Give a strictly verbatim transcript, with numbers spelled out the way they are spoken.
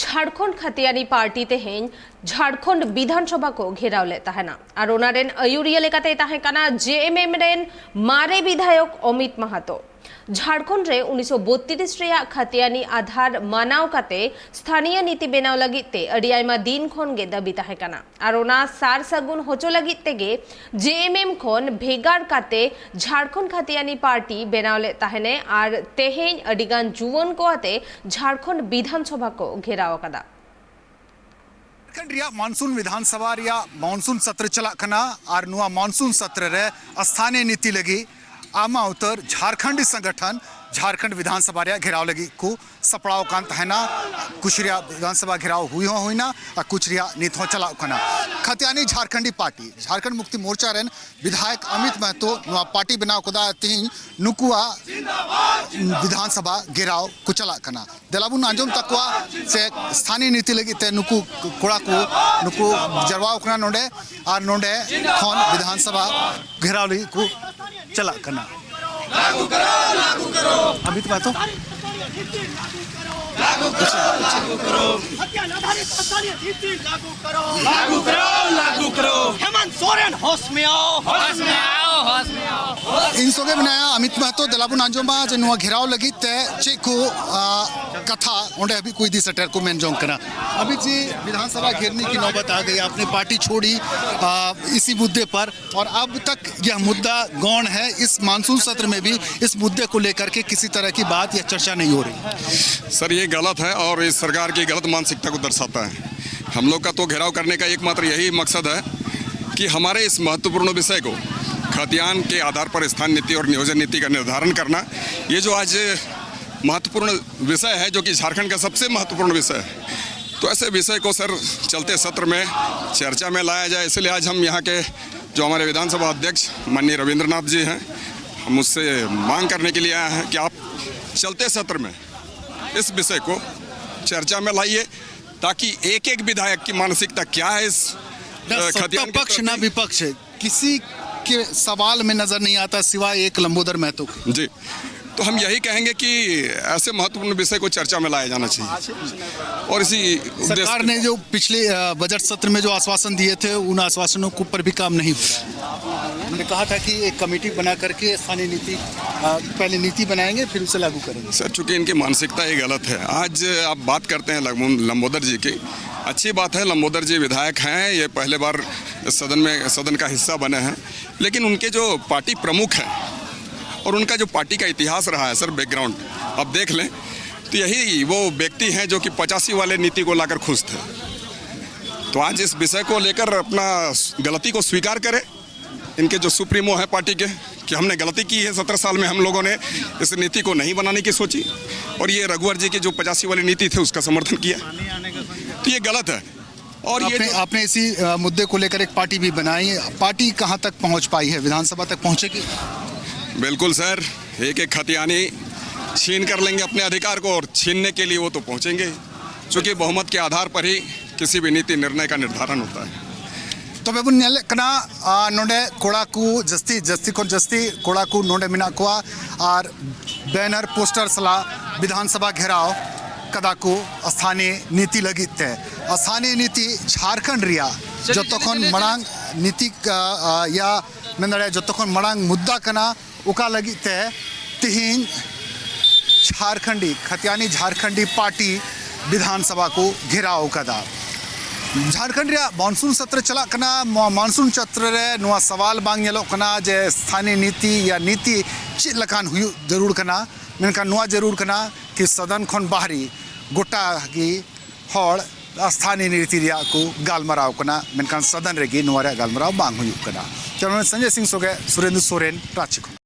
Jharkhand ᱠᱷᱟᱛᱤᱭᱟᱱᱤ party ᱛᱮᱦᱮᱧ ᱡᱷᱟᱲᱠᱷᱚᱸᱰ ᱵᱤᱫᱷᱟᱱ ᱥᱚᱵᱷᱟ ᱠᱚ ᱜᱷᱮᱨᱟᱣ ᱞᱮᱫ ᱛᱟᱦᱮᱱᱟ ᱟᱨ ᱚᱱᱟ ᱨᱮᱱ ᱟᱹᱭᱩᱨᱤᱭᱟᱹ ᱞᱮᱠᱟᱛᱮᱭ ᱛᱟᱦᱮᱸ ᱠᱟᱱᱟ ᱡᱮ ᱮᱢ ᱮᱢ ᱨᱮᱱ ᱢᱟᱨᱮ ᱵᱤᱫᱷᱟᱭᱚᱠ ᱚᱢᱤᱛ ᱢᱟᱦᱟᱛᱚ᱾ ᱡᱷᱟᱲᱠᱷᱚᱸᱰ ᱨᱮ ᱩᱱᱤᱥᱥᱚ ᱵᱚᱛᱛᱨᱤᱥ ᱨᱮᱭᱟᱜ ᱠᱷᱟᱛᱤᱭᱟᱱᱤ ᱟᱫᱷᱟᱨ ᱢᱟᱱᱟᱣ ᱠᱟᱛᱮ ᱥᱛᱷᱟᱱᱤᱭᱚ ᱱᱤᱛᱤ ᱵᱮᱱᱟᱣ ᱞᱟᱹᱜᱤᱫ ᱛᱮ ᱟᱹᱰᱤ ᱟᱭᱢᱟ ᱫᱤᱱ ᱠᱷᱚᱱ ᱜᱮ ᱫᱟᱹᱵᱤ ᱛᱟᱦᱮᱸ ᱠᱟᱱᱟ ᱟᱨ ᱚᱱᱟ ᱥᱟᱨ ᱥᱟᱹᱜᱩᱱ ᱦᱚᱪᱚ ᱞᱟᱹᱜᱤᱫ ᱛᱮᱜᱮ ᱡᱮ ᱮᱢ ᱮᱢ ᱠᱷᱚᱱ ᱵᱷᱮᱜᱟᱨ ᱠᱟᱛᱮ ᱡᱷᱟᱲᱠᱷᱚᱸᱰ ᱠᱷᱟᱛᱤᱭᱟᱱᱤ ᱯᱟᱨᱴᱤ ᱵᱮᱱᱟᱣ ᱞᱮᱫ ᱛᱟᱦᱮᱱᱮ ᱟᱨ ᱛᱮᱦᱮᱧ ᱟᱹᱰᱤᱜᱟᱱ ᱡᱩᱣᱟᱹᱱ ᱠᱚ ᱟᱛᱮ ᱡᱷᱟᱲᱠᱷᱚᱸᱰ ᱵᱤᱫᱷᱟᱱ ᱥᱚᱵᱷᱟ ᱠᱚ ᱜᱷᱮᱨᱟᱣ ᱟᱠᱟᱫᱟ᱾ ᱡᱷᱟᱲᱠᱷᱚᱸᱰ ᱨᱮᱭᱟᱜ ᱢᱚᱱᱥᱩᱱ ᱵᱤᱫᱷᱟᱱ ᱥᱚᱵᱷᱟ ᱨᱮᱭᱟᱜ ᱢᱚᱱᱥᱩᱱ ᱥᱚᱛᱨᱚ ᱪᱟᱞᱟᱜ ᱠᱟᱱᱟ ᱟᱨ ᱱᱚᱣᱟ ᱢᱚᱱᱥᱩᱱ ᱥᱚᱛᱨᱚ ᱨᱮ ᱥᱛᱷᱟᱱᱤᱭᱚ ᱱᱤᱛᱤ ᱞᱟᱹᱜᱤᱫ ᱟᱭᱢᱟ ᱩᱛᱟᱹᱨ ᱡᱷᱟᱲᱠᱷᱚᱸᱰᱤ ᱥᱚᱝᱜᱚᱴᱷᱚᱱ ᱡᱷᱟᱲᱠᱷᱚᱸᱰ ᱵᱤᱫᱷᱟᱱ ᱥᱚᱵᱷᱟ ᱨᱮᱭᱟᱜ ᱜᱷᱮᱨᱟᱣ ᱞᱟᱹᱜᱤᱫ ᱠᱚ ᱥᱟᱯᱲᱟᱣ ᱟᱠᱟᱱ ᱛᱟᱦᱮᱱᱟ᱾ ᱠᱩᱪ ᱨᱮᱭᱟᱜ ᱵᱤᱫᱷᱟᱱ ᱥᱚᱵᱷᱟ ᱜᱷᱮᱨᱟᱣ ᱦᱩᱭ ᱦᱚᱸ ᱦᱩᱭᱱᱟ ᱟᱨ ᱠᱩᱪ ᱨᱮᱭᱟᱜ ᱱᱤᱛ ᱦᱚᱸ ᱪᱟᱞᱟᱜ ᱠᱟᱱᱟ᱾ ᱠᱷᱟᱛᱤᱭᱟᱱᱤ ᱡᱷᱟᱲᱠᱷᱚᱸᱰᱤ ᱯᱟᱨᱴᱤ ᱡᱷᱟᱲᱠᱷᱚᱸᱰ ᱢᱩᱠᱛᱤ ᱢᱳᱨᱪᱟ ᱨᱮᱱ ᱵᱤᱫᱷᱟᱭᱚᱠ ᱚᱢᱤᱛ ᱢᱟᱦᱟᱛᱚ ᱱᱚᱣᱟ ᱯᱟᱨᱴᱤ ᱵᱮᱱᱟᱣ ᱠᱟᱫᱟ᱾ ᱛᱮᱦᱮᱧ ᱱᱩᱠᱩᱣᱟᱜ ᱵᱤᱫᱷᱟᱱ ᱥᱚᱵᱷᱟ ᱜᱷᱮᱨᱟᱣ ᱠᱚ ᱪᱟᱞᱟᱜ ᱠᱟᱱᱟ᱾ ᱫᱮᱞᱟ ᱵᱚᱱ ᱟᱸᱡᱚᱢ ᱛᱟᱠᱚᱣᱟ ᱥᱮ ᱥᱛᱷᱟᱱᱤᱭᱚ ᱱᱤᱛᱤ ᱞᱟᱹᱜᱤᱫ ᱛᱮ ᱱᱩᱠᱩ ᱠᱚᱲᱟ ᱠᱚ ᱱᱩᱠᱩ ᱡᱟᱨᱣᱟᱣ ᱠᱟᱱᱟ ᱱᱚᱰᱮ ᱟᱨ ᱱᱚᱰᱮ ᱠᱷᱚᱱ ᱵᱤᱫᱷᱟᱱ ᱥᱚᱵᱷᱟ ᱜᱷᱮᱨᱟᱣ ᱞᱟᱹᱜᱤᱫ ᱠᱚ ᱪᱟᱞᱟᱜ ᱠᱟᱱᱟ᱾ ᱟᱵᱤᱛ ᱵᱟᱛᱚ ᱠᱷᱟᱛᱤᱭᱟᱱ ᱟᱫᱷᱟᱨᱤᱛ ᱥᱛᱷᱟᱱᱤᱭᱚ ᱱᱤᱛᱤ ᱞᱟᱹᱜᱩ ᱠᱚᱨᱚ᱾ ᱞᱟᱹᱜᱩ ᱠᱚᱨᱚ, ᱞᱟᱹᱜᱩ ᱠᱚᱨᱚ᱾ ᱦᱮᱢᱚᱱᱛ ᱥᱚᱨᱮᱱ ᱦᱚᱥ ᱢᱮ ᱟᱣ᱾ ᱦᱚᱥ ᱢᱮ ᱟᱣ, ᱦᱚᱥ ᱢᱮ ᱟᱣ᱾ ᱤᱧ ᱥᱚᱸᱜᱮ ᱢᱮᱱᱟᱭᱟ ᱟᱢᱤᱛ ᱢᱟᱦᱟᱛᱚ᱾ ᱫᱮᱞᱟ ᱵᱚᱱ ᱟᱸᱡᱚᱢᱟ ᱡᱮ ᱱᱚᱣᱟ ᱜᱷᱮᱨᱟᱣ ᱞᱟᱹᱜᱤᱫ ᱛᱮ ᱪᱮᱫ ᱠᱚ ᱟ, ᱠᱟᱛᱷᱟ ᱚᱸᱰᱮ ᱦᱟᱹᱵᱤᱡ ᱠᱚ ᱤᱫᱤ ᱥᱮᱴᱮᱨ ᱠᱚ ᱢᱮᱱ ᱡᱚᱝ ᱠᱟᱱᱟ᱾ अभी जी विधानसभा घेरने की नौबत आ गई, आपने पार्टी छोड़ी आ, इसी मुद्दे पर, और अब तक यह मुद्दा गौण है, इस मानसून सत्र में भी इस मुद्दे को लेकर के किसी तरह की बात या चर्चा नहीं हो रही। सर, ये गलत है और इस सरकार की गलत मानसिकता को दर्शाता है। हम लोग का तो घेराव करने का एकमात्र यही मकसद है कि हमारे इस महत्वपूर्ण विषय को खतियान के आधार पर स्थान नीति और नियोजन नीति का निर्धारण करना, ये जो आज महत्वपूर्ण विषय है, जो कि झारखंड का सबसे महत्वपूर्ण विषय है, तो ऐसे विषय को सर चलते सत्र में चर्चा में लाया जाए। इसलिए आज हम यहाँ के जो हमारे विधानसभा अध्यक्ष माननीय रविंद्रनाथ जी हैं, हम उससे मांग करने के लिए आए हैं कि आप चलते सत्र में इस विषय को चर्चा में लाइए, ताकि एक एक विधायक की मानसिकता क्या है इस ना अ, सत्ता खतियान के पक्ष ना प्रति। विपक्ष, किसी के सवाल में नजर नहीं आता सिवाय एक लंबोदर महतो के। जी, तो हम यही कहेंगे कि ऐसे महत्वपूर्ण विषय को चर्चा में लाया जाना चाहिए। और इसी उद्देश्य सरकार ने जो पिछले, अ, बजट सत्र में जो आश्वासन दिए थे, उन आश्वासनों के ऊपर भी काम नहीं हुआ। उन्होंने कहा था कि एक कमेटी बना करके स्थानीय नीति, अ, पहले नीति बनाएंगे, फिर उसे लागू करेंगे। सर, चूंकि इनकी मानसिकता ही गलत है। आज आप बात करते हैं लंबो-, लंबोदर जी की, अच्छी बात है, लंबोदर जी विधायक हैं, ये पहले बार सदन में, सदन का हिस्सा बने हैं, लेकिन उनके जो पार्टी प्रमुख हैं और उनका जो पार्टी का इतिहास रहा है सर, बैकग्राउंड आप देख लें, तो यही वो व्यक्ति हैं जो कि पचासी वाले नीति को लाकर खुश थे। तो आज इस विषय को लेकर अपना गलती को स्वीकार करें, इनके जो सुप्रीमो हैं पार्टी के, कि हमने गलती की है, सत्रह साल में हम लोगों ने इस नीति को नहीं बनाने की सोची और ये रघुवर जी की जो पचासी वाली नीति थी, उसका समर्थन किया। तो ये गलत है। और ये आपने, जो आपने इसी, अ, मुद्दे को लेकर एक पार्टी भी बनाई। पार्टी कहाँ तक पहुँच पाई है, विधानसभा तक पहुँचेगी? बिल्कुल सर, एक एक खतियानी छीन कर लेंगे अपने अधिकार को, और छीनने के लिए वो तो पहुँचेंगे ही, क्योंकि बहुमत के आधार पर ही किसी भी नीति निर्णय का निर्धारण होता है। ᱛᱚᱵᱮ ᱵᱚᱱ ᱧᱮᱞᱮᱫ ᱠᱟᱱᱟ, ᱟᱨ ᱱᱚᱰᱮ ᱠᱚᱲᱟ ᱠᱚ ᱡᱟᱹᱥᱛᱤ, ᱡᱟᱹᱥᱛᱤ ᱠᱷᱚᱱ ᱡᱟᱹᱥᱛᱤ ᱠᱚᱲᱟ ᱠᱚ ᱱᱚᱰᱮ ᱢᱮᱱᱟᱜ ᱠᱚᱣᱟ, ᱟᱨ ᱵᱮᱱᱟᱨ ᱯᱳᱥᱴᱟᱨ ᱥᱟᱞᱟᱜ ᱵᱤᱫᱷᱟᱱ ᱥᱚᱵᱷᱟ ᱜᱷᱮᱨᱟᱣ ᱠᱟᱫᱟ ᱠᱚ ᱥᱛᱷᱟᱱᱤᱭ ᱱᱤᱛᱤ ᱞᱟᱹᱜᱤᱫ ᱛᱮ᱾ ᱥᱛᱷᱟᱱᱤᱭ ᱱᱤᱛᱤ ᱡᱷᱟᱨᱠᱷᱚᱸᱰ ᱨᱮᱭᱟᱜ ᱡᱚᱛᱚ ᱠᱷᱚᱱ ᱢᱟᱲᱟᱝ ᱱᱤᱛᱤ, ᱟ, ᱟ, ᱭᱟ ᱢᱮᱱ ᱫᱟᱲᱮᱭᱟᱜᱼᱟ, ᱡᱚᱛᱚ ᱠᱷᱚᱱ ᱢᱟᱲᱟᱝ ᱢᱩᱫᱽᱫᱟ ᱠᱟᱱᱟ᱾ ᱚᱠᱟ ᱞᱟᱹᱜᱤᱫ ᱛᱮ ᱛᱤᱦᱤᱧ ᱡᱷᱟᱨᱠᱷᱚᱸᱰᱤ, ᱠᱷᱟᱛᱤᱭᱟᱱᱤ ᱡᱷᱟᱨᱠᱷᱚᱸᱰᱤ ᱯᱟᱨᱴᱤ ᱵᱤᱫᱷᱟᱱ ᱥᱚᱵᱷᱟ ᱠᱚ ᱜᱷᱮᱨᱟᱣ ᱟᱠᱟᱫᱟ᱾ ᱡᱷᱟᱨᱠᱷᱚᱸᱰ ᱨᱮᱭᱟᱜ ᱢᱚᱱᱥᱩᱱ ᱥᱚᱛᱨᱚ ᱪᱟᱞᱟᱜ ᱠᱟᱱᱟ᱾ ᱢᱚ-, ᱢᱚᱱᱥᱩᱱ ᱥᱚᱛᱨᱚ ᱨᱮ ᱱᱚᱣᱟ ᱥᱟᱣᱟᱞ ᱵᱟᱝ ᱧᱮᱞᱚᱜ ᱠᱟᱱᱟ ᱡᱮ ᱥᱛᱷᱟᱱᱤᱭ ᱱᱤᱛᱤ ᱭᱟ ᱱᱤᱛᱤ ᱪᱮᱫ ᱞᱮᱠᱟᱱ ᱦᱩᱭᱩᱜ ᱡᱟᱹᱨᱩᱲ ᱠᱟᱱᱟ, ᱢᱮᱱᱠᱷᱟᱱ ᱱᱚᱣᱟ ᱡᱟᱹᱨᱩᱲ ᱠᱟᱱᱟ ᱠᱤ ᱥᱚᱫᱚᱱ ᱠᱷᱚᱱ ᱵᱟᱦᱨᱤ ᱜᱚᱴᱟ ᱜᱮ ᱦᱚᱲ ᱥᱛᱷᱟᱱᱤᱭ ᱱᱤᱛᱤ ᱨᱮᱭᱟᱜ ᱠᱚ ᱜᱟᱞᱢᱟᱨᱟᱣ ᱠᱟᱱᱟ, ᱢᱮᱱᱠᱷᱟᱱ ᱥᱚᱫᱚᱱ ᱨᱮᱜᱮ ᱱᱚᱣᱟ ᱨᱮᱭᱟᱜ ᱜᱟᱞᱢᱟᱨᱟᱣ ᱵᱟᱝ ᱦᱩᱭᱩᱜ ᱠᱟᱱᱟ᱾ ᱪᱟᱱᱚᱱ ᱥᱚᱧᱡᱚᱭ ᱥᱤᱝ ᱥᱚᱸᱜᱮ ᱥᱩᱨᱮᱱᱫᱩ ᱥᱚᱨᱮᱱ, ᱨᱟᱸᱪᱤ ᱠᱷᱚᱱ᱾